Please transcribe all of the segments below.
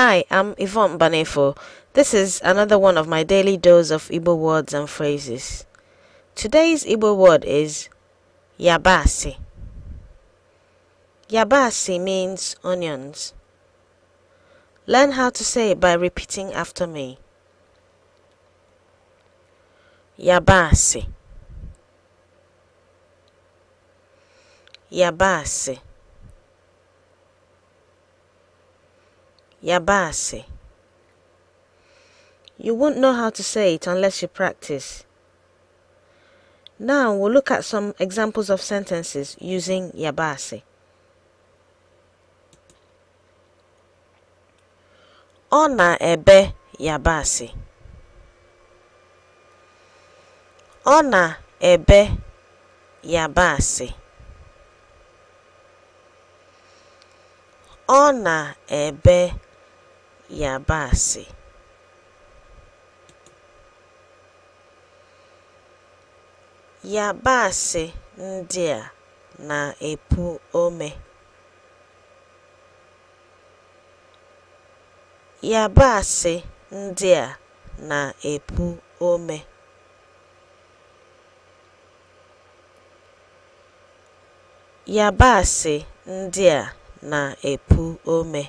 Hi, I'm Yvonne Mbanefo. This is another one of my daily dose of Igbo words and phrases. Today's Igbo word is yabasi. Yabasi means onions. Learn how to say it by repeating after me. Yabasi. Yabasi. Yabasi. You won't know how to say it unless you practice. Now we'll look at some examples of sentences using yabasi. Ọ na-ebe yabasị. Ọ na-ebe yabasị. Ọ na-ebe yabasị. Yabasị ndị a na-epu ome. Yabasị ndị a na-epu ome. Yabasị ndị a na-epu ome.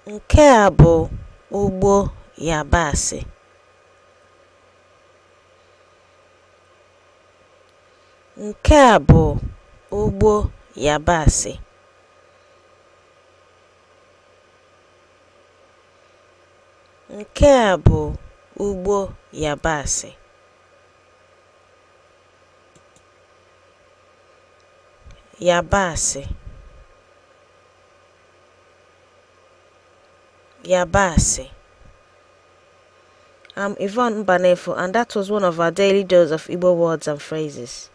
Nke a bụ ugbo yabasị. Nke a bụ ugbo yabasị. Nke a bụ ugbo yabasị. Yabasị. Yabasị. I'm Yvonne Mbanefo, and that was one of our daily dose of Igbo words and phrases.